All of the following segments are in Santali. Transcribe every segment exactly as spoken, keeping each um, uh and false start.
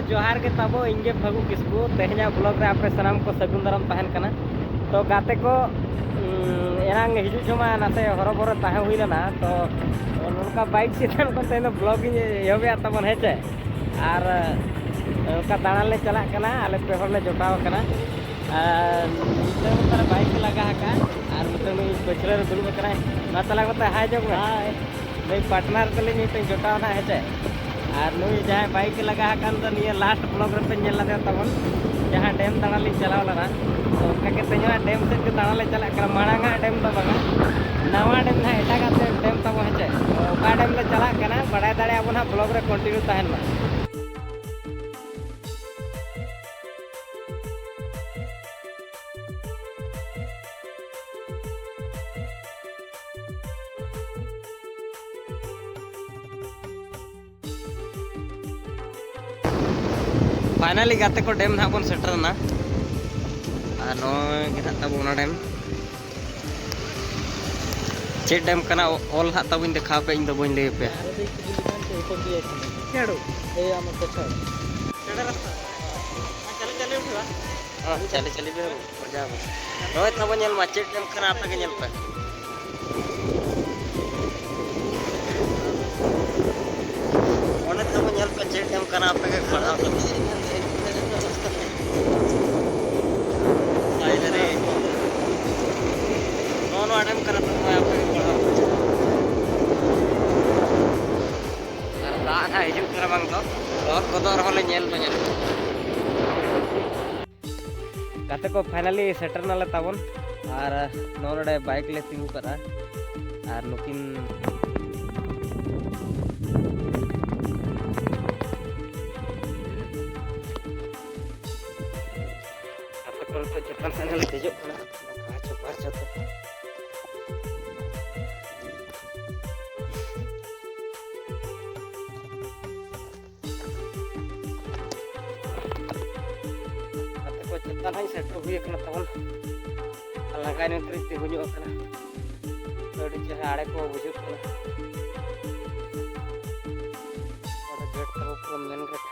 ᱡᱚᱦᱟᱨ ᱜᱮ ᱛᱟᱵᱚ, ᱤᱧ ᱜᱮ ᱯᱷᱟᱹᱜᱩ ᱠᱤᱥᱠᱩ᱾ ᱛᱮᱦᱮᱧᱟᱜ ᱵᱞᱚᱜ ᱨᱮ ᱟᱯᱮ ᱥᱟᱱᱟᱢ ᱠᱚ ᱥᱟᱹᱜᱩᱱ ᱫᱟᱨᱟᱢ ᱛᱟᱦᱮᱱ ᱠᱟᱱᱟ᱾ ᱛᱚ ᱜᱟᱛᱮ ᱠᱚ, ᱩᱸ, ᱮᱱᱟᱝ ᱦᱤᱡᱩᱜ ᱡᱚᱢᱟ ᱱᱟᱥᱮ ᱦᱚᱨᱚᱵᱚᱨᱚ ᱛᱟᱦᱮᱸ ᱦᱩᱭ ᱞᱮᱱᱟ᱾ ᱛᱚ ᱱᱚᱝᱠᱟ ᱵᱟᱭᱤᱠ ᱪᱮᱛᱟᱱ ᱠᱷᱚᱱ ᱛᱮᱦᱮᱧ ᱫᱚ ᱵᱞᱚᱜ ᱤᱧ ᱮᱦᱚᱵᱮᱜᱼᱟ ᱛᱟᱵᱚᱱ, ᱦᱮᱸ ᱪᱮ? ᱟᱨ ᱱᱚᱝᱠᱟ ᱫᱟᱬᱟᱱ ᱞᱮ ᱪᱟᱞᱟᱜ ᱠᱟᱱᱟ, ᱟᱞᱮ ᱯᱮ ᱦᱚᱲ ᱞᱮ ᱡᱚᱴᱟᱣ ᱟᱠᱟᱱᱟ᱾ ᱟᱨ ᱢᱤᱫᱴᱟᱝ ᱚᱠᱟᱨᱮ ᱵᱟᱭᱤᱠ ᱮ ᱞᱟᱜᱟ ᱟᱠᱟᱫᱼᱟ, ᱟᱨ ᱢᱤᱫᱴᱟᱝ ᱱᱩᱭ ᱯᱟᱹᱪᱷᱞᱟᱹ ᱨᱮ ᱫᱩᱲᱩᱵ ᱟᱠᱟᱱᱟᱭ᱾ ᱢᱟ ᱛᱟᱦᱞᱮ ᱠᱟᱛᱮ ᱦᱟᱭ ᱡᱚᱜᱽ ᱢᱮ᱾ ᱦᱟᱭ᱾ ᱱᱩᱭ ᱯᱟᱨᱴᱱᱟᱨ ᱛᱟᱹᱞᱤᱧ ᱢᱤᱫᱴᱟᱝ ᱡᱚᱴᱟᱣ ᱱᱟᱜ, ᱦᱮᱸ ᱪᱮ? ᱟᱨ ᱱᱩᱭ ᱡᱟᱦᱟᱸᱭ ᱵᱟᱭᱤᱠ ᱮ ᱞᱟᱜᱟ ᱟᱠᱟᱱ ᱫᱚ ᱱᱤᱭᱟᱹ ᱞᱟᱥᱴ ᱵᱞᱚᱜ ᱨᱮᱯᱮ ᱧᱮᱞ ᱞᱮᱫᱮᱭᱟ ᱛᱟᱵᱚᱱ, ᱡᱟᱦᱟᱸ ᱰᱮᱢ ᱫᱟᱬᱟᱱ ᱞᱤᱧ ᱪᱟᱞᱟᱣ ᱞᱮᱱᱟ᱾ ᱛᱚ ᱚᱱᱠᱟ ᱜᱮ ᱛᱮᱦᱮᱧ ᱦᱚᱸ ᱰᱮᱢ ᱥᱮᱫ ᱜᱮ ᱫᱟᱬᱟᱱ ᱞᱮ ᱪᱟᱞᱟᱜ ᱠᱟᱱᱟ᱾ ᱢᱟᱲᱟᱝ ᱟᱜ ᱰᱮᱢ ᱫᱚ ᱵᱟᱝᱟ, ᱱᱟᱣᱟ ᱰᱮᱢ ᱱᱟᱦᱟᱜ, ᱮᱴᱟᱜᱟᱜ ᱰᱮᱢ ᱛᱟᱵᱚᱱ, ᱦᱮᱸ ᱪᱮ? ᱛᱚ ᱚᱠᱟ ᱰᱮᱢ ᱞᱮ ᱪᱟᱞᱟᱜ ᱠᱟᱱᱟ ᱵᱟᱲᱟᱭ ᱫᱟᱲᱮᱭᱟᱜᱼᱟ ᱵᱚᱱ ᱦᱟᱸᱜ, ᱵᱞᱚᱜ ᱨᱮ ᱠᱚᱱᱴᱤᱱᱤᱭᱩ ᱛᱟᱦᱮᱱ ᱢᱟ᱾ ᱯᱷᱟᱭᱱᱟᱞᱤ ᱜᱟᱛᱮ ᱠᱚ, ᱰᱮᱢ ᱱᱟᱦᱟᱜ ᱵᱚᱱ ᱥᱮᱴᱮᱨ ᱮᱱᱟ᱾ ᱟᱨ ᱱᱚᱜᱼᱚᱭ ᱜᱮ ᱱᱟᱦᱟᱜ ᱛᱟᱵᱚ ᱚᱱᱟ ᱰᱮᱢ᱾ ᱪᱮᱫ ᱰᱮᱢ ᱠᱟᱱᱟ, ᱚᱞ ᱦᱟᱸᱜ ᱛᱟᱵᱚᱧ ᱫᱮᱠᱷᱟᱣ ᱯᱮ, ᱤᱧ ᱫᱚ ᱵᱟᱹᱧ ᱞᱟᱹᱭ ᱟᱯᱮᱭᱟ᱾ ᱪᱮᱫ ᱦᱚᱸ ᱪᱟᱹᱞᱤ ᱪᱟᱹᱞᱤ ᱵᱮᱱ ᱢᱚᱡᱟ ᱵᱚᱱ᱾ ᱱᱚᱜᱼᱚᱭ ᱛᱟᱵᱚ ᱧᱮᱞ ᱢᱟ, ᱪᱮᱫ ᱰᱮᱢ ᱠᱟᱱᱟ ᱟᱯᱮ ᱜᱮ ᱧᱮᱞ ᱯᱮ᱾ ᱚᱱᱮ ᱛᱟᱵᱚ ᱧᱮᱞ ᱯᱮ, ᱪᱮᱫ ᱰᱮᱢ ᱠᱟᱱᱟ ᱟᱯᱮ ᱜᱮ ᱯᱟᱲᱦᱟᱣ ᱯᱮ᱾ ᱥᱟᱭ ᱫᱟᱨᱮ᱾ ᱱᱚᱜᱼᱚ ᱱᱚᱣᱟ ᱰᱮᱢ ᱠᱟᱱᱟ ᱛᱚ, ᱱᱚᱜᱼᱚᱭ ᱟᱯᱮ ᱜᱮ ᱯᱟᱲᱦᱟᱣ ᱯᱮ᱾ ᱟᱨ ᱫᱟᱜ ᱱᱟᱦᱟᱜ ᱦᱤᱡᱩᱜ ᱠᱟᱱᱟ ᱵᱟᱝ ᱫᱚ, ᱞᱚᱦᱚᱫ ᱜᱚᱫᱚᱜ ᱨᱮᱦᱚᱸ ᱞᱮ ᱧᱮᱞ ᱫᱚ ᱧᱮᱞ᱾ ᱜᱟᱛᱮ ᱠᱚ, ᱯᱷᱟᱭᱱᱟᱞᱤ ᱥᱮᱴᱮᱨ ᱱᱟᱞᱮ ᱛᱟᱵᱚᱱ᱾ ᱟᱨ ᱱᱚᱜᱼᱚ ᱱᱚᱰᱮ ᱵᱟᱭᱤᱠ ᱞᱮ ᱛᱤᱸᱜᱩ ᱠᱟᱫᱼᱟ᱾ ᱟᱨ ᱱᱩᱠᱤᱱ ᱜᱟᱛᱮ ᱠᱚ ᱱᱤᱛᱚᱜ ᱪᱮᱛᱟᱱ ᱥᱮᱫ ᱞᱮ ᱫᱮᱡᱚᱜ ᱠᱟᱱᱟ᱾ ᱯᱟᱸᱪ ᱯᱟᱸᱪ ᱟᱛᱮ᱾ ᱜᱟᱛᱮ ᱠᱚ, ᱪᱮᱛᱟᱱ ᱦᱚᱸᱧ ᱥᱮᱴᱮᱨ ᱦᱩᱭ ᱟᱠᱟᱱᱟ ᱛᱟᱵᱚᱱ᱾ ᱟᱨ ᱞᱟᱸᱜᱟ ᱧᱚᱜ ᱠᱟᱹᱴᱤᱡ ᱛᱤᱸᱜᱩ ᱧᱚᱜ ᱟᱠᱟᱱᱟ᱾ ᱟᱹᱰᱤ ᱪᱮᱦᱨᱟ ᱟᱲᱮ ᱠᱚ ᱵᱩᱡᱷᱟᱹᱜ ᱠᱟᱱᱟ᱾ ᱱᱚᱰᱮ ᱜᱮᱴ ᱛᱟᱵᱚ ᱯᱩᱨᱟᱹ ᱢᱮᱱ ᱜᱮᱴ᱾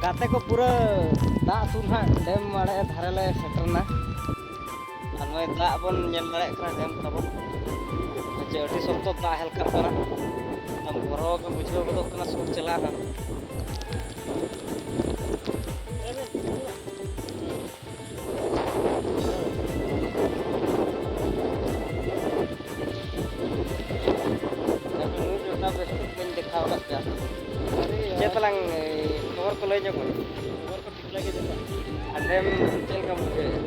ᱜᱟᱛᱮ ᱠᱚ, ᱯᱩᱨᱟᱹ ᱫᱟᱜ ᱥᱩᱨ ᱦᱟᱸᱜ ᱰᱮᱢ ᱟᱲᱮ ᱫᱷᱟᱨᱮ ᱞᱮ ᱥᱮᱴᱮᱨᱱᱟ᱾ ᱟᱨ ᱱᱚᱜᱼᱚᱭ ᱫᱟᱜ ᱵᱚᱱ ᱧᱮᱞ ᱫᱟᱲᱮᱭᱟᱜ ᱠᱟᱱᱟ, ᱰᱮᱢ ᱛᱟᱵᱚᱱ᱾ ᱡᱮ ᱟᱹᱰᱤ ᱥᱚᱠᱛᱚ ᱫᱟᱜ ᱦᱮᱞᱠᱟᱜ ᱠᱟᱱᱟ᱾ ᱮᱠᱫᱚᱢ ᱵᱚᱨᱚ ᱜᱮ ᱵᱩᱡᱷᱟᱹᱣ ᱜᱚᱫᱚᱜ ᱠᱟᱱᱟ ᱥᱩᱨ ᱪᱟᱞᱟᱜ ᱦᱚᱸ᱾ ᱱᱩᱭ ᱡᱚᱴᱟᱣ ᱵᱮᱥ ᱴᱷᱤᱠ ᱵᱟᱹᱧ ᱫᱮᱠᱷᱟᱣ ᱟᱠᱟᱫ ᱯᱮᱭᱟ᱾ ᱪᱮᱫ ᱛᱟᱞᱟᱝ, ᱮ, ᱠᱷᱚᱵᱚᱨ ᱠᱚ ᱞᱟᱹᱭ ᱧᱚᱜ ᱢᱮ᱾ ᱟᱨ ᱰᱮᱢ ᱪᱮᱫ ᱞᱮᱠᱟᱢ ᱵᱩᱡᱷᱟᱹᱣᱮᱫᱼᱟ?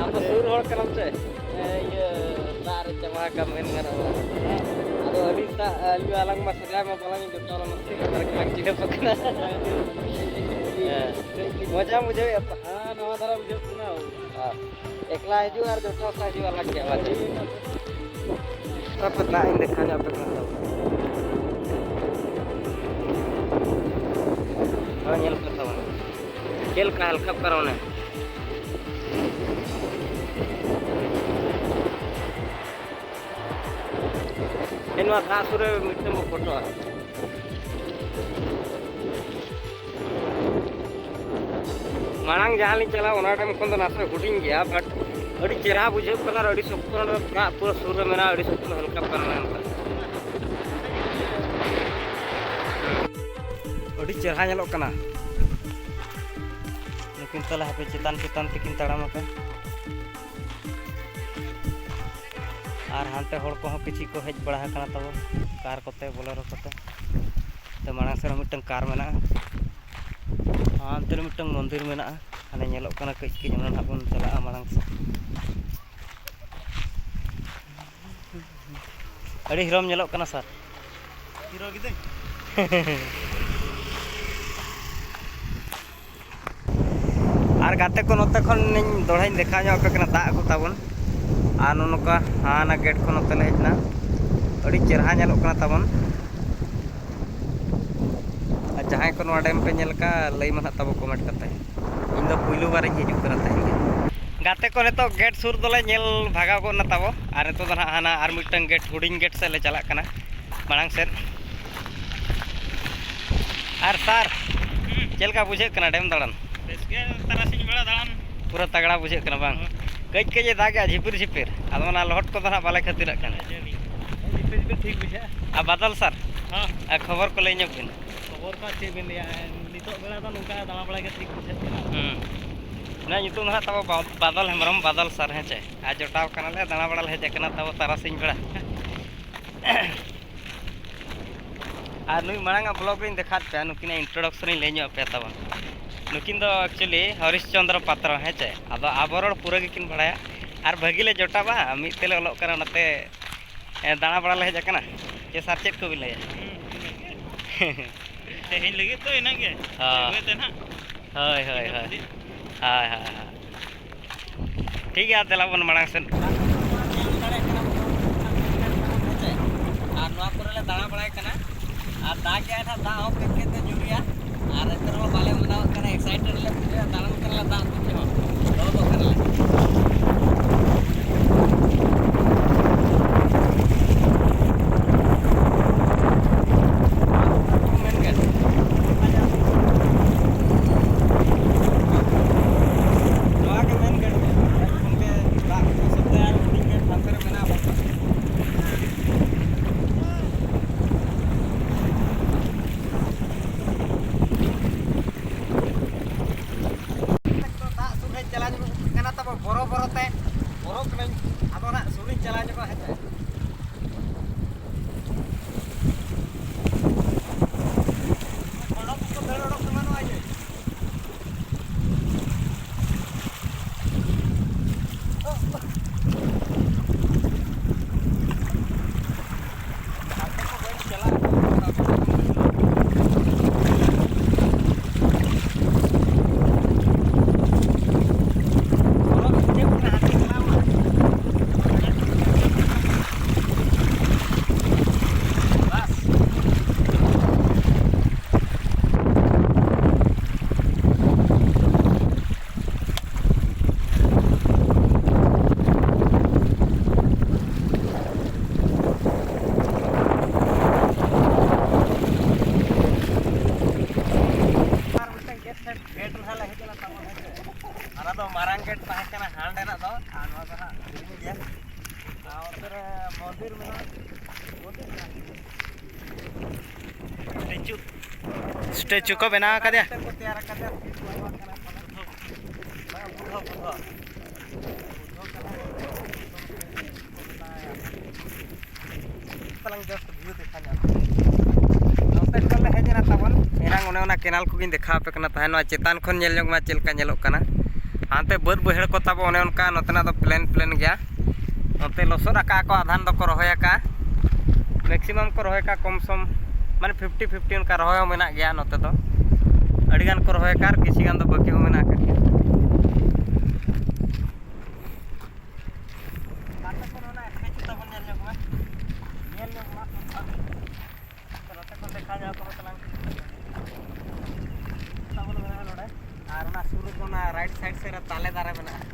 ᱟᱢ ᱫᱚ ᱥᱩᱨ ᱦᱚᱲ ᱠᱟᱱᱟᱢ ᱥᱮ? ᱦᱮᱸ, ᱤᱭᱟᱹ, ᱫᱟᱜ ᱨᱮ ᱪᱟᱵᱟ ᱟᱠᱟᱱ ᱢᱮᱱ ᱜᱟᱱᱚᱜᱼᱟ᱾ ᱟᱫᱚ ᱟᱹᱞᱤᱧ ᱥᱟᱜ, ᱟᱹᱞᱤᱧ ᱟᱞᱟᱝ ᱢᱟ ᱥᱮᱫᱟᱭ ᱢᱟ ᱵᱟᱞᱟᱝ ᱡᱚᱴᱟᱣ ᱞᱮᱱᱟ, ᱪᱮᱫ ᱞᱮᱠᱟ ᱨᱮ ᱜᱮᱞᱟᱝ ᱪᱤᱱᱦᱟᱹᱯ ᱟᱠᱟᱱᱟ᱾ ᱦᱮᱸ᱾ ᱢᱚᱡᱟᱢ ᱵᱩᱡᱷᱟᱹᱣᱮᱫᱼᱟ ᱛᱚ? ᱦᱮᱸ, ᱱᱟᱣᱟ ᱫᱷᱟᱨᱟ ᱵᱩᱡᱷᱟᱹᱜ ᱠᱟᱱᱟ᱾ ᱦᱮᱸ᱾ ᱮᱠᱞᱟ ᱦᱤᱡᱩᱜ ᱟᱨ ᱡᱚᱴᱟᱣ ᱥᱟᱶ ᱦᱤᱡᱩᱜ ᱟᱞᱟᱜᱽ ᱜᱮᱭᱟ, ᱵᱟᱝ? ᱛᱟᱨᱯᱚᱨ ᱫᱟᱜ ᱤᱧ ᱫᱮᱠᱷᱟᱣ ᱧᱚᱜ ᱟᱯᱮ ᱠᱟᱱᱟ ᱛᱟᱵᱚᱱ᱾ ᱱᱚᱣᱟ ᱧᱮᱞ ᱯᱮ ᱛᱟᱵᱚᱱ᱾ ᱪᱮᱫ ᱞᱮᱠᱟ ᱦᱮᱞᱠᱟᱜ ᱠᱟᱱᱟ ᱚᱱᱮ᱾ ᱮ, ᱱᱚᱣᱟ ᱫᱟᱜ ᱥᱩᱨ ᱨᱮ ᱢᱤᱫᱴᱟᱝ ᱵᱚ ᱯᱷᱳᱴᱳᱜᱼᱟ᱾ ᱢᱟᱲᱟᱝ ᱡᱟᱦᱟᱸ ᱞᱤᱧ ᱪᱟᱞᱟᱣ, ᱚᱱᱟ ᱴᱟᱭᱤᱢ ᱠᱷᱚᱱ ᱫᱚ ᱱᱟᱥᱮ ᱦᱩᱰᱤᱧ ᱜᱮᱭᱟ, but ᱟᱹᱰᱤ ᱪᱮᱦᱨᱟ ᱵᱩᱡᱷᱟᱹᱜ ᱠᱟᱱᱟ ᱟᱨ ᱟᱹᱰᱤ ᱥᱚᱠᱛᱚ ᱱᱚᱰᱮ ᱫᱟᱜ ᱯᱩᱨᱟᱹ ᱥᱩᱨ ᱨᱮ ᱢᱮᱱᱟᱜᱼᱟ, ᱟᱹᱰᱤ ᱥᱚᱠᱛᱚ ᱦᱮᱞᱠᱟᱜ ᱠᱟᱱᱟ ᱢᱮᱱᱛᱮ᱾ ᱟᱹᱰᱤ ᱪᱮᱦᱨᱟ ᱧᱮᱞᱚᱜ ᱠᱟᱱᱟ᱾ ᱱᱩᱠᱤᱱ ᱛᱟᱦᱞᱮ ᱦᱟᱯᱮ ᱪᱮᱛᱟᱱ ᱪᱮᱛᱟᱱ ᱛᱮᱠᱤᱱ ᱛᱟᱲᱟᱢ ᱟᱠᱟᱫ᱾ ᱟᱨ ᱦᱟᱱᱛᱮ ᱦᱚᱲ ᱠᱚᱦᱚᱸ ᱠᱤᱪᱷᱤ ᱠᱚ ᱦᱮᱡ ᱵᱟᱲᱟ ᱟᱠᱟᱱᱟ ᱛᱟᱵᱚ, ᱠᱟᱨ ᱠᱚᱛᱮ, ᱵᱚᱞᱮᱨᱳ ᱠᱚᱛᱮ᱾ ᱛᱚ, ᱢᱟᱲᱟᱝ ᱥᱮᱫ ᱨᱮ ᱢᱤᱫᱴᱟᱝ ᱠᱟᱨ ᱢᱮᱱᱟᱜᱼᱟ᱾ ᱦᱟᱱᱛᱮ ᱨᱮ ᱢᱤᱫᱴᱟᱝ ᱢᱚᱱᱫᱤᱨ ᱢᱮᱱᱟᱜᱼᱟ, ᱦᱟᱱᱮ ᱧᱮᱞᱚᱜ ᱠᱟᱱᱟ ᱠᱟᱹᱡ ᱠᱟᱹᱡ, ᱚᱱᱟ ᱱᱟᱦᱟᱜ ᱵᱚᱱ ᱪᱟᱞᱟᱜᱼᱟ ᱢᱟᱲᱟᱝ ᱥᱮᱫ᱾ ᱟᱹᱰᱤ ᱦᱤᱨᱚᱢ ᱧᱮᱞᱚᱜ ᱠᱟᱱᱟ, ᱥᱟᱨ᱾ ᱦᱤᱨᱳ ᱜᱤᱫᱟᱹᱧ᱾ ᱟᱨ ᱜᱟᱛᱮ ᱠᱚ, ᱱᱚᱛᱮ ᱠᱷᱚᱱ ᱤᱧ ᱫᱚᱦᱲᱟᱧ ᱫᱮᱠᱷᱟᱣ ᱧᱚᱜ ᱟᱯᱮ ᱠᱟᱱᱟ ᱫᱟᱜ ᱠᱚ ᱛᱟᱵᱚᱱ᱾ ᱟᱨ ᱱᱚᱜᱼᱚ ᱱᱚᱝᱠᱟ ᱦᱟᱱᱟ ᱜᱮᱴ ᱠᱷᱚᱱ ᱱᱚᱛᱮ ᱞᱮ ᱦᱮᱡ ᱮᱱᱟ᱾ ᱟᱹᱰᱤ ᱪᱮᱨᱦᱟ ᱧᱮᱞᱚᱜ ᱠᱟᱱᱟ ᱛᱟᱵᱚᱱ᱾ ᱟᱨ ᱡᱟᱦᱟᱸᱭ ᱠᱚ ᱱᱚᱣᱟ ᱰᱮᱢ ᱯᱮ ᱧᱮᱞ ᱟᱠᱟᱫᱼᱟ, ᱞᱟᱹᱭ ᱢᱮ ᱱᱟᱦᱟᱜ ᱛᱟᱵᱚ ᱠᱚᱢᱮᱱᱴ ᱠᱟᱛᱮ᱾ ᱤᱧ ᱫᱚ ᱯᱩᱭᱞᱩ ᱵᱟᱨᱤᱧ ᱦᱤᱡᱩᱜ ᱠᱟᱱᱟ ᱛᱮᱦᱮᱧ ᱜᱮ᱾ ᱜᱟᱛᱮ ᱠᱚ, ᱱᱤᱛᱚᱜ ᱜᱮᱴ ᱥᱩᱨ ᱫᱚᱞᱮ ᱧᱮᱞ ᱵᱷᱟᱜᱟᱣ ᱜᱚᱫ ᱱᱟ ᱛᱟᱵᱚ, ᱟᱨ ᱱᱤᱛᱚᱜ ᱫᱚ ᱱᱟᱦᱟᱜ ᱦᱟᱱᱟ ᱟᱨ ᱢᱤᱫᱴᱟᱝ ᱜᱮᱴ, ᱦᱩᱰᱤᱧ ᱜᱮᱴ ᱥᱮᱫ ᱞᱮ ᱪᱟᱞᱟᱜ ᱠᱟᱱᱟ, ᱢᱟᱲᱟᱝ ᱥᱮᱫ᱾ ᱟᱨ ᱥᱟᱨ, ᱪᱮᱫ ᱞᱮᱠᱟ ᱵᱩᱡᱷᱟᱹᱜ ᱠᱟᱱᱟ ᱰᱮᱢ ᱫᱟᱬᱟᱱ? ᱵᱮᱥ ᱜᱮ, ᱛᱟᱨᱟᱥᱤᱧ ᱵᱮᱲᱟ ᱫᱟᱬᱟᱱ᱾ ᱯᱩᱨᱟᱹ ᱛᱟᱜᱲᱟ ᱵᱩᱡᱷᱟᱹᱜ ᱠᱟᱱᱟ ᱵᱟᱝ? ᱦᱳᱭ᱾ ᱠᱟᱹᱡ ᱠᱟᱹᱡ ᱮ ᱫᱟᱜᱮᱜᱼᱟ, ᱡᱷᱤᱯᱤᱨ ᱡᱷᱤᱯᱤᱨ, ᱟᱫᱚ ᱚᱱᱟ ᱞᱚᱦᱚᱫ ᱠᱚᱫᱚ ᱱᱟᱦᱟᱜ ᱵᱟᱞᱮ ᱠᱷᱟᱹᱛᱤᱨᱟᱜ ᱠᱟᱱᱟ᱾ ᱡᱷᱤᱯᱤᱨ ᱡᱷᱤᱯᱤᱨ ᱴᱷᱤᱠ ᱵᱩᱡᱷᱟᱹᱜᱼᱟ᱾ ᱟᱨ ᱵᱟᱫᱚᱞ ᱥᱟᱨ, ᱦᱚᱸ᱾ ᱟᱨ ᱠᱷᱚᱵᱚᱨ ᱠᱚ ᱞᱟᱹᱭ ᱧᱚᱜ ᱵᱤᱱ᱾ ᱠᱷᱚᱵᱚᱨ ᱠᱚ ᱪᱮᱫ ᱵᱤᱱ ᱞᱟᱹᱭᱟ, ᱱᱤᱛᱚᱜ ᱵᱮᱲᱟ ᱫᱚ ᱱᱚᱝᱠᱟ ᱫᱟᱬᱟ ᱵᱟᱲᱟᱭ ᱜᱮ ᱴᱷᱤᱠ ᱵᱩᱡᱷᱟᱹᱜ ᱠᱟᱱᱟ᱾ ᱦᱩᱸ᱾ ᱚᱱᱟ ᱧᱩᱛᱩᱢ ᱫᱚ ᱦᱟᱸᱜ ᱛᱟᱵᱚ ᱵᱟ-, ᱵᱟᱫᱚᱞ ᱦᱮᱢᱵᱨᱚᱢ, ᱵᱟᱫᱚᱞ ᱥᱟᱨ, ᱦᱮᱸ ᱪᱮ? ᱟᱨ ᱡᱚᱴᱟᱣ ᱠᱟᱱᱟᱞᱮ, ᱫᱟᱬᱟ ᱵᱟᱲᱟ ᱞᱮ ᱦᱮᱡ ᱟᱠᱟᱱᱟ ᱛᱟᱵᱚ ᱛᱟᱨᱟᱥᱤᱧ ᱵᱮᱲᱟ᱾ ᱟᱨ ᱱᱩᱭ ᱢᱟᱲᱟᱝ ᱟᱜ vlog ᱨᱤᱧ ᱫᱮᱠᱷᱟᱣᱟᱫ ᱯᱮᱭᱟ, ᱱᱩᱠᱤᱱᱟᱜ introduction ᱤᱧ ᱞᱟᱹᱭ ᱧᱚᱜ ᱟᱯᱮᱭᱟ ᱛᱟᱵᱚᱱ᱾ ᱱᱩᱠᱤᱱ ᱫᱚ actually ᱦᱚᱨᱤᱥ ᱪᱚᱱᱫᱨᱚ ᱯᱟᱛᱨᱚ, ᱦᱮᱸ ᱪᱮ? ᱟᱫᱚ ᱟᱵᱚ ᱨᱚᱲ ᱯᱩᱨᱟᱹ ᱜᱮᱠᱤᱱ ᱵᱟᱲᱟᱭᱟ᱾ ᱟᱨ ᱵᱷᱟᱹᱜᱤ ᱞᱮ ᱡᱚᱴᱟᱣᱟ, ᱢᱤᱫ ᱛᱮᱞᱮ ᱚᱞᱚᱜ ᱠᱟᱱᱟ, ᱚᱱᱟᱛᱮ, ᱮ, ᱫᱟᱬᱟ ᱵᱟᱲᱟ ᱞᱮ ᱦᱮᱡ ᱟᱠᱟᱱᱟ᱾ ᱪᱮ ᱥᱟᱨ, ᱪᱮᱫ ᱠᱚᱵᱤᱱ ᱞᱟᱹᱭᱟ? ᱦᱩᱸ, ᱤᱱᱟᱹᱜᱮ᱾ ᱛᱮᱦᱮᱧ ᱞᱟᱹᱜᱤᱫ ᱫᱚ ᱤᱱᱟᱹᱜᱮ᱾ ᱦᱚᱸ᱾ ᱵᱟᱹᱭ ᱵᱟᱹᱭ ᱛᱮ ᱱᱟᱦᱟᱜ᱾ ᱦᱳᱭ, ᱦᱳᱭ, ᱤᱱᱟᱹ ᱦᱳᱭ᱾ ᱠᱷᱟᱹᱞᱤ᱾ ᱦᱳᱭ, ᱦᱳᱭ, ᱦᱳᱭ᱾ ᱴᱷᱤᱠ ᱜᱮᱭᱟ, ᱫᱮᱞᱟ ᱵᱚᱱ ᱢᱟᱲᱟᱝ ᱥᱮᱫ᱾ ᱟᱨ ᱱᱚᱣᱟ ᱠᱚᱨᱮ ᱞᱮ ᱫᱟᱬᱟ ᱵᱟᱲᱟᱭ ᱠᱟᱱᱟ᱾ ᱟᱨ ᱫᱟᱜ ᱜᱮ ᱟᱨᱦᱚᱸ ᱫᱟᱜ ᱦᱚᱸ ᱠᱟᱹᱡ ᱠᱟᱹᱡ ᱫᱚ ᱧᱩᱨᱩᱭᱟ᱾ ᱟᱨ ᱮᱱᱛᱮ ᱨᱮᱦᱚᱸ ᱵᱟᱞᱮ ᱢᱟᱱᱟᱣ ᱠᱟᱱᱟ, excited ᱞᱮ ᱵᱩᱡᱷᱟᱹᱣᱟ, ᱫᱟᱬᱟᱱ ᱠᱟᱱᱟᱞᱮ, ᱫᱟᱜ ᱠᱚ ᱪᱮᱫ ᱦᱚᱸ ᱞᱚᱦᱚᱫᱚᱜ ᱠᱟᱱᱟᱞᱮ᱾ ᱢᱮᱱ ᱜᱮ᱾ ᱱᱚᱣᱟ ᱜᱮ ᱢᱮᱱ ᱜᱮ᱾ ᱠᱷᱚᱱ ᱜᱮ ᱫᱟᱜ ᱠᱚ ᱥᱚᱵᱫᱚᱭᱟ ᱟᱨ ᱦᱩᱰᱤᱧ ᱜᱮ ᱦᱟᱱᱛᱮ ᱨᱮ ᱢᱮᱱᱟᱜᱼᱟ ᱵᱟᱝ? ᱫᱟᱜ ᱥᱩᱨ ᱦᱮᱡ ᱪᱟᱞᱟᱣ ᱧᱚᱜᱚᱜ ᱠᱟᱱᱟ ᱛᱟᱵᱚ ᱵᱚᱨᱚ ᱵᱚᱨᱚ ᱛᱮ᱾ ᱵᱚᱨᱚ ᱠᱟᱹᱱᱟᱹᱧ, ᱟᱫᱚ ᱱᱟᱜ ᱥᱩᱨᱤᱧ ᱪᱟᱞᱟᱣ ᱧᱚᱜᱚᱜᱼᱟ, ᱦᱮᱸ ᱥᱮ᱾ ᱚᱰᱚᱠ ᱠᱚ ᱫᱟᱹᱲ ᱚᱰᱚᱠ ᱠᱟᱱᱟ ᱱᱚᱣᱟ ᱤᱭᱟᱹ᱾ ᱟᱨ ᱱᱚᱣᱟ ᱫᱚ ᱦᱟᱸᱜ ᱦᱤᱲᱤᱧ ᱜᱮᱭᱟ᱾ ᱟᱨ ᱚᱱᱛᱮ ᱨᱮ ᱢᱚᱱᱫᱤᱨ ᱢᱮᱱᱟᱜᱼᱟ᱾ ᱢᱚᱱᱫᱤᱨ ᱢᱮᱱᱟᱜᱼᱟ᱾ ᱥᱴᱮᱪᱩ᱾ ᱥᱴᱮᱪᱩ ᱠᱚ ᱵᱮᱱᱟᱣ ᱟᱠᱟᱫᱮᱭᱟ᱾ ᱠᱚ ᱛᱮᱭᱟᱨ ᱟᱠᱟᱫᱟ᱾ ᱵᱩᱫᱽᱫᱷᱚ, ᱵᱩᱫᱽᱫᱷᱚ᱾ ᱵᱩᱫᱽᱫᱷᱚ ᱠᱟᱱᱟ᱾ ᱛᱟᱞᱟᱝ just view ᱫᱮᱠᱷᱟ ᱧᱚᱜ᱾ ᱱᱚᱛᱮ ᱠᱷᱚᱱ ᱞᱮ ᱦᱮᱡ ᱮᱱᱟ ᱛᱟᱵᱚᱱ᱾ ᱮᱱᱟᱝ ᱚᱱᱮ ᱚᱱᱟ ᱠᱮᱱᱟᱞ ᱠᱚᱜᱮᱧ ᱫᱮᱠᱷᱟᱣ ᱟᱯᱮ ᱠᱟᱱᱟ ᱛᱟᱦᱮᱸᱫ᱾ ᱱᱚᱣᱟ ᱪᱮᱛᱟᱱ ᱠᱷᱚᱱ ᱧᱮᱞ ᱧᱚᱜ ᱢᱟ ᱪᱮᱫ ᱞᱮᱠᱟ ᱧᱮᱞᱚᱜ ᱠᱟᱱᱟ᱾ ᱦᱟᱱᱛᱮ ᱵᱟᱹᱫᱽ ᱵᱟᱹᱭᱦᱟᱹᱲ ᱠᱚ ᱛᱟᱵᱚ ᱚᱱᱮ ᱚᱱᱠᱟ, ᱱᱚᱛᱮᱱᱟᱜ ᱫᱚ ᱯᱞᱮᱱ ᱯᱞᱮᱱ ᱜᱮᱭᱟ᱾ ᱱᱚᱛᱮ ᱞᱚᱥᱚᱫ ᱟᱠᱟᱫ ᱠᱚ, ᱟᱫᱷᱟᱱ ᱫᱚᱠᱚ ᱨᱚᱦᱚᱭ ᱟᱠᱟᱫ, ᱢᱮᱠᱥᱤᱢᱟᱢ ᱠᱚ ᱨᱚᱦᱚᱭ ᱟᱠᱟᱫ, ᱠᱚᱢ ᱥᱚᱢ ᱢᱟᱱᱮ ᱯᱷᱤᱯᱴᱤ ᱯᱷᱤᱯᱴᱤ ᱚᱱᱠᱟ ᱨᱚᱦᱚᱭ ᱦᱚᱸ ᱢᱮᱱᱟᱜ ᱜᱮᱭᱟ ᱱᱚᱛᱮ ᱫᱚ᱾ ᱟᱹᱰᱤ ᱜᱟᱱ ᱠᱚ ᱨᱚᱦᱚᱭ ᱟᱠᱟᱫ ᱟᱨ ᱠᱤᱪᱷᱤ ᱜᱟᱱ ᱫᱚ ᱵᱟᱹᱠᱤ ᱦᱚᱸ ᱢᱮᱱᱟᱜ ᱟᱠᱟᱫ ᱜᱮᱭᱟ᱾ ᱱᱚᱛᱮ ᱠᱷᱚᱱ ᱚᱱᱟ ᱠᱷᱮᱛ ᱛᱟᱵᱚᱱ ᱧᱮᱞ ᱧᱚᱜ ᱢᱟ, ᱧᱮᱞ ᱧᱚᱜ ᱢᱟ᱾ ᱱᱚᱛᱮ ᱠᱷᱚᱱ ᱫᱮᱠᱷᱟᱣ ᱧᱚᱜ ᱟᱠᱚ ᱛᱟᱞᱟᱝ᱾ ᱛᱟᱵᱚᱱ ᱢᱮᱱᱟᱜᱼᱟ ᱱᱚᱰᱮ᱾ ᱟᱨ ᱚᱱᱟ ᱥᱩᱨ ᱨᱮᱫᱚ ᱚᱱᱟ ᱨᱟᱭᱤᱴ ᱥᱟᱭᱤᱰ ᱥᱮᱫ ᱨᱮ ᱛᱟᱞᱮ ᱫᱟᱨᱮ ᱢᱮᱱᱟᱜᱼᱟ᱾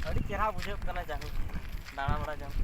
ᱟᱹᱰᱤ ᱪᱮᱦᱨᱟ ᱵᱩᱡᱷᱟᱹᱜ ᱠᱟᱱᱟ ᱡᱟᱭᱦᱳᱠ ᱫᱟᱬᱟ ᱵᱟᱲᱟ ᱡᱚᱝ᱾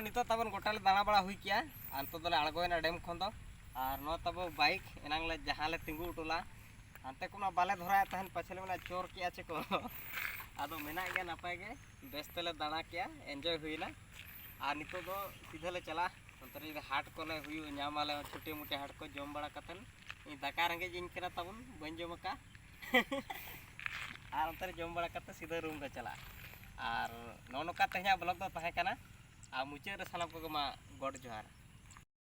ᱱᱤᱛᱚᱜ ᱛᱟᱵᱚᱱ ᱜᱚᱴᱟ ᱞᱮ ᱫᱟᱬᱟ ᱵᱟᱲᱟ ᱦᱩᱭ ᱠᱮᱜᱼᱟ, ᱟᱨ ᱱᱤᱛᱚᱜ ᱫᱚᱞᱮ ᱟᱬᱜᱚᱭᱮᱱᱟ ᱰᱮᱢ ᱠᱷᱚᱱ ᱫᱚ᱾ ᱟᱨ ᱱᱚᱣᱟ ᱛᱟᱵᱚ ᱵᱟᱭᱤᱠ ᱮᱱᱟᱝ ᱞᱮ ᱡᱟᱦᱟᱸ ᱞᱮ ᱛᱤᱸᱜᱩ ᱦᱚᱴᱚ ᱞᱮᱫᱼᱟ, ᱦᱟᱱᱛᱮ ᱠᱷᱚᱱ ᱢᱟ ᱵᱟᱞᱮ ᱫᱷᱚᱨᱟᱭᱮᱫ ᱛᱟᱦᱮᱱ, ᱯᱟᱪᱷᱮ ᱞᱮ ᱢᱮᱱᱟ ᱪᱳᱨ ᱠᱮᱜᱼᱟ ᱪᱮ ᱠᱚ᱾ ᱟᱫᱚ ᱢᱮᱱᱟᱜ ᱜᱮᱭᱟ ᱱᱟᱯᱟᱭ ᱜᱮ, ᱵᱮᱥ ᱛᱮᱞᱮ ᱫᱟᱬᱟ ᱠᱮᱜᱼᱟ, ᱮᱱᱡᱚᱭ ᱦᱩᱭᱱᱟ᱾ ᱟᱨ ᱱᱤᱛᱚᱜ ᱫᱚ ᱥᱤᱫᱷᱟᱹ ᱞᱮ ᱪᱟᱞᱟᱜᱼᱟ ᱚᱱᱛᱮ ᱨᱮ ᱡᱩᱫᱤ ᱦᱟᱴ ᱠᱚᱞᱮ ᱦᱩᱭᱩᱜ ᱧᱟᱢ ᱟᱞᱮ ᱪᱷᱳᱴᱤ ᱢᱳᱴᱤ ᱦᱟᱴ ᱠᱚ ᱡᱚᱢ ᱵᱟᱲᱟ ᱠᱟᱛᱮᱫ᱾ ᱤᱧ ᱫᱟᱠᱟ ᱨᱮᱸᱜᱮᱡ ᱤᱧ ᱠᱟᱱᱟ ᱛᱟᱵᱚᱱ, ᱵᱟᱹᱧ ᱡᱚᱢ ᱟᱠᱟᱫ᱾ ᱟᱨ ᱚᱱᱛᱮ ᱨᱮ ᱡᱚᱢ ᱵᱟᱲᱟ ᱠᱟᱛᱮᱫ ᱥᱤᱫᱷᱟᱹ ᱨᱩᱢ ᱞᱮ ᱪᱟᱞᱟᱜᱼᱟ᱾ ᱟᱨ ᱱᱚᱜᱼᱚ ᱱᱚᱝᱠᱟ ᱛᱮᱦᱮᱧᱟᱜ ᱵᱞᱚᱜ ᱫᱚ ᱛᱟᱦᱮᱸ ᱠᱟᱱᱟ᱾ ᱟᱨ ᱢᱩᱪᱟᱹᱫ ᱨᱮ ᱥᱟᱱᱟᱢ ᱠᱚᱜᱮ ᱢᱟ ᱜᱚᱰ ᱡᱚᱦᱟᱨ᱾